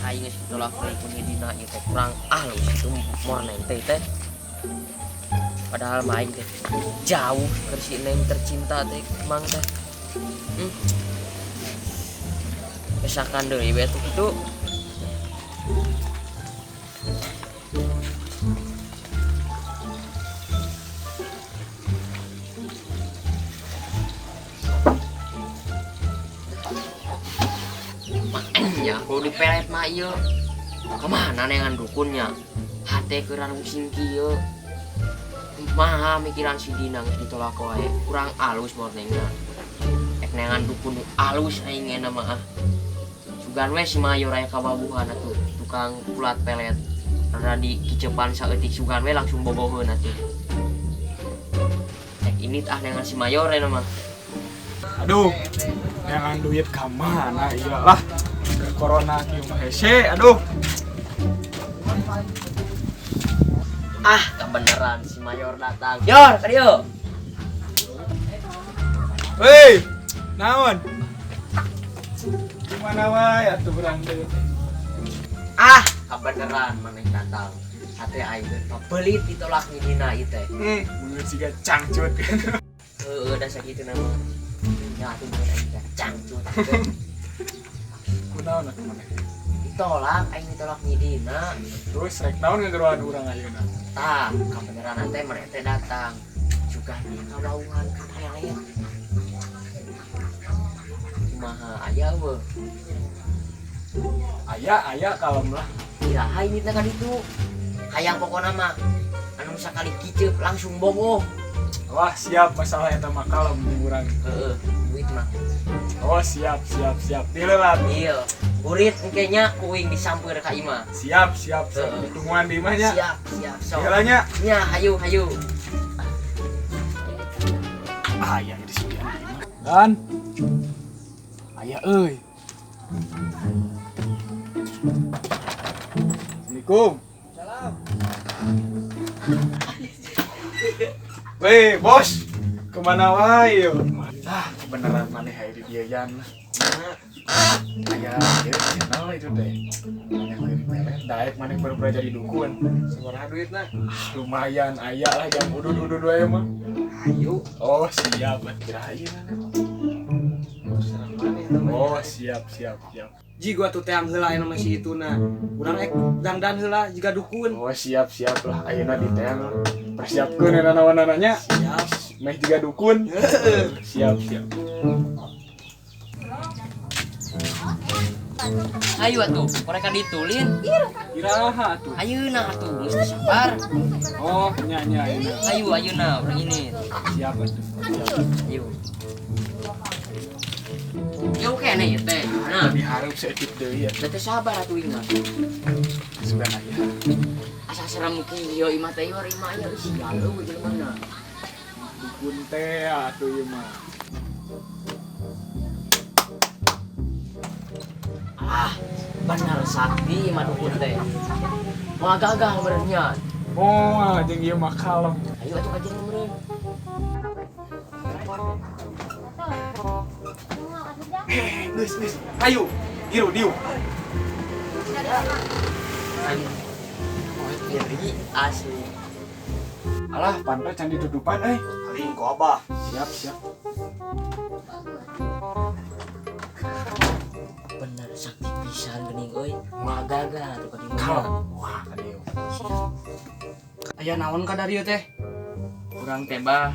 Aing geus ditolak deui ku dina ieu teh, kurang alus itu morneng teh teh. Padahal mah aing teh jauh ke si neng tercinta teh, mang teh. Pesakan deui we tuh kitu. Makanya kalau dipelet mah ieu kemana nengan dukunnya, hate keur pusing kieu. Kumaha mikiran si Dina geus ditolak wae, kurang alus mornengna. Ek neangan dukun nu alus aing euna mah ah. Sugan we si Mayor aya kawabuhan atuh, tukang kulat pelet. Rada dikicepan saeutik sugan we langsung boboheun atuh. Ek ini ah neangan si Mayor euna mah. Aduh, neangan duit ka mana ieu lah. Ke corona kieu mah hese, aduh. Ah, kebenaran si Mayor datang. Yor, ka dieu. Woi, naon? Gimana wae atuh urang teh? Ah, kebenaran maneh datang. Hate aing teh pabelit ditolak ni dina ieu teh. Beungeut siga cangcut. Heeh, da sakitu nama. Ya atuh beungeut aing teh cangcut. Kunaon atuh maneh? Ditolak, aing ditolak ni dina. Terus rek naon ngageroan urang ayeuna? Tah, kebenaran teh maneh teh datang. Juga dia kawauhan ka pelet. Kumaha aya eueuh? Aya, aya kalem lah. Iraha ini teh ka ditu. Hayang pokona mah anu sakali kiceup langsung bogoh. Wah, siap masalah eta mah kalem di urang. Heeh, duit mah. Oh, siap, siap, siap. Dilelat. Iya, burit engke nya kuing disampeur ka imah. Siap, siap, siap. Heeh. Tungguan di imah nya. Siap, siap, sok. Heula nya. Nya, hayu, hayu. Ah, aya di sini di imah. Dan aya euy. Assalamualaikum. Salam. Weh, bos. Kemana wae yo? Ah, kebenaran maneh aya di dieu yan. Aya ieu channel itu teh. Maneh keur pelet, daek maneh pura-pura jadi dukun. Sabaraha duitna? Ah, lumayan aya lah jam udud-udud wae mah. Ayo. Oh, siap. Kirain maneh mah. Serah maneh eta mah. Oh, siap, siap, siap. Ji gua tuh teang heula aya nama si ituna. Urang ek dangdan heula jiga dukun. Oh, siap, siap lah. Ayeuna di teang lah. Persiapkeun eta naon-naonnya. Siap. Meh jiga dukun. Siap, siap. Ayo atuh, mereka ditulin. Iraha atuh. Ayeuna atuh, geus sabar. Oh, nya nya ayeuna. Ayo ayeuna urang ini. Siap atuh. Siap. Ayo. Yo kene ieu teh. Nah, Lebih hareup saeutik deui ya. da teh sabar atuh ingat. Sugan aya. Asa serem kieu imah teh ieu imah aya sial eueuh jelema. Dukun teh atuh ieu mah. Ah, bener sakti imah dukun teh. Moal gagah meureun. Moal jeung ieu mah kalem. Ayo atuh kajian meureun. Geus, geus. Ayo, iru diu. Ayo. Oh, nyeri asli. Alah, panto can ditutupan euy. Paling ku abah. Siap, siap. Bener sakti pisan geuning euy. Moal gagah atuh ka dieu. Kalem. Wah, ka dieu. Siap. Aya naon ka dieu teh? Urang teh bah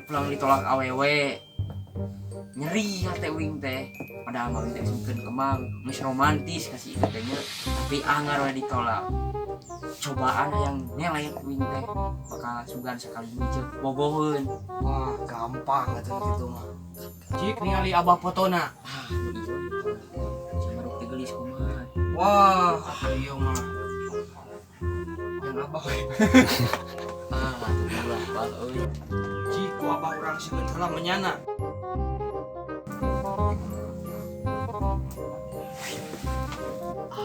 pulang ditolak awewe. Nyeri hate uing teh. Padahal mah uing teh sungkeun kemang, geus romantis kasih itu teh nya, tapi angar we ditolak. Cobaan hayang ngelek uing teh bakal sugan sekali ngiceup bogoheun. Wah, gampang atuh kitu mah. Cik ningali abah fotona. Ah, nu ieu. Samaruk teh geulis kumaha. Wah, atuh ieu mah. Yang abah we. Ah, atuh ulah bah euy. Cik ku abah urang sieun heula menyana.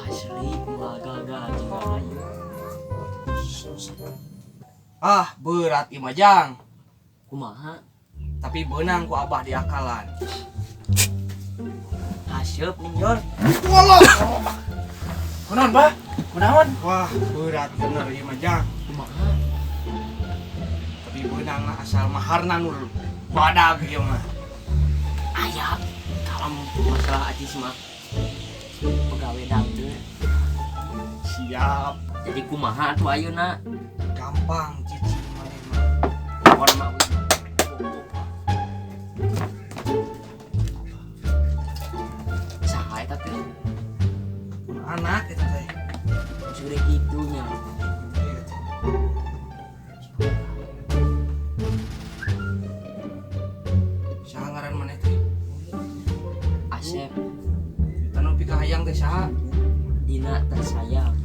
Asli moal gagah jeung ayeuna. Ah, berat ieu mah jang. Kumaha? Tapi beunang ku abah diakalan. Haseup ning Yor. Walah. Kunaon, Bah? Kunaon? Wah, berat bener ieu mah, Jang. Kumaha? Tapi beunang lah asal maharna nu badag ieu mah. Aya kalau masalah Acis mah pegawai dangdut. Siap. Jadi kumaha atuh ayeuna? Gampang cicing maneh mah. Pokona mah saha eta teh? Anak eta teh. Sure kitu nya. Saha ngaran maneh teh? Asep. Eta nu pikahayang teh saha? Dina tersayang.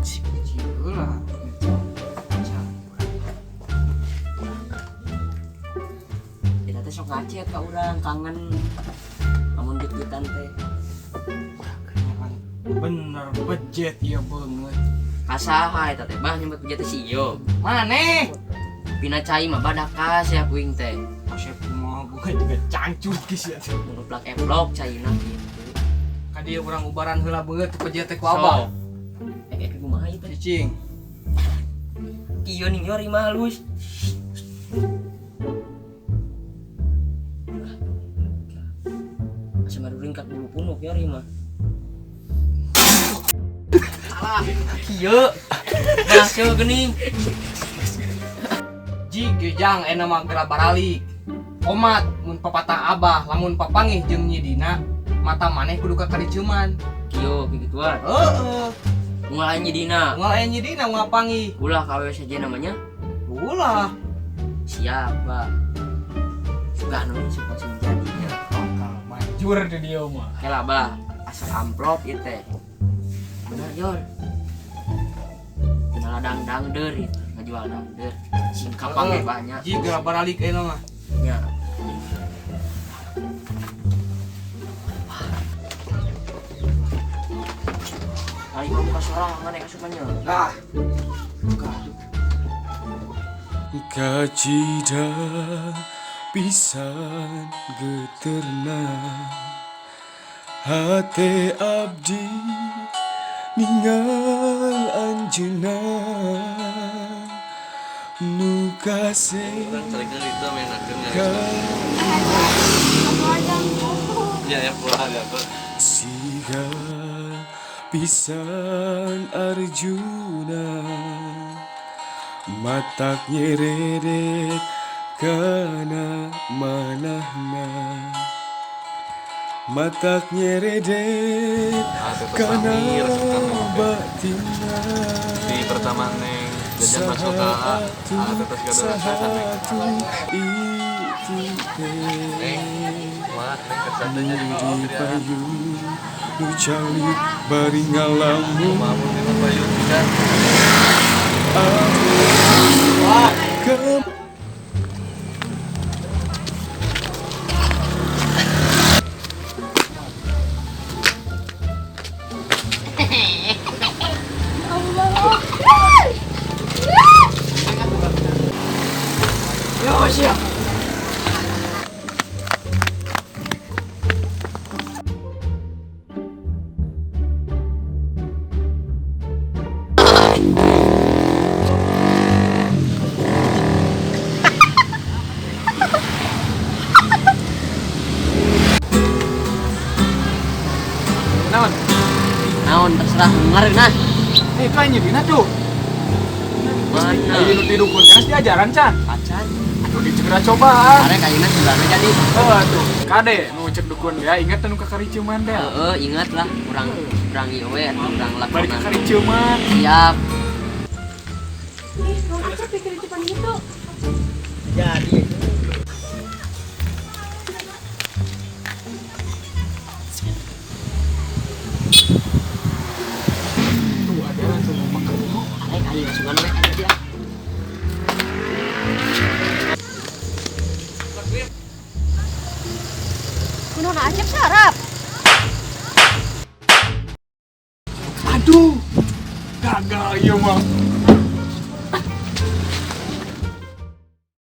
Cicing heula. Eta teh sok ngacet ka urang kangen. Lamun deg-degan teh. Bener bejet ieu beungeut. Kasaha eta teh bah nyebut bejet teh si ieu. Maneh? Pina cai mah badakas ya kuing teh. Asep kumaha bukan juga cangcut geus ya. Ngeplak eplok caina gitu. Ka dieu urang ubaran heula beungeut teu pejet teh ku abah. Ek ek kumaha ieu teh? Cicing. Kieu ning nyori mah halus. Asa maruring ka bulu punuk nyori mah. Alah, kieu. Nah, kieu geuning. Ji gejang ena mah geura baralik. Omat mun papatah abah lamun papangih jeung Nyi Dina mata maneh kudu kakariceuman. Kieu kikituan. Heeh. Unggal aya Nyi Dina. Unggal aya Nyi Dina unggal panggih. Ulah kawe saja namanya. Ulah. Siap, Pak. Suka nu suka sing jadinya. Bakal manjur di dia mah. Kela bah, asal amplop ieu teh. Bener yor. Tinggal dangdang-der itu, ngajual dangder. Singkap panggih banyak. Ji geura baralik ayeuna mah. Nya. Kali kamu ka sorangan nek asupannya. Lah. Kacida pisan geterna hate abdi ningal anjeunna nu kasih ka siga pisan Arjuna matak nyereret kana manahna matak nyereret kana batinna Di pertama neng jajan masuk ke A, A tetes gak ada rasa neng. Itu Neng, teh wah neng kesatanya nu juga di ya. payung nu calik bari ngalamun Mamun di payung kan. Ke Yo siap. Naon? Naon terserah ngareunah. Eh, itu Nyi Dina tuh. Mana? Ayo nu didukun geus diajaran can. Acan. Aduh dicegera coba. Arek ayeuna sebenarnya jadi. Oh, tuh. Kade nu cek dukun ya, ingat nu kakariceuman teh. Heeh, ingat lah urang urang ieu we atuh urang Bari lakonan. kakariceuman. Siap. Ih, Bang Acep pikir cepat gitu. Jadi. Tuh ada langsung makan. Arek ayeuna sugan we aya dia. Kunaon Acep sarap? Aduh. Gagal ieu mah.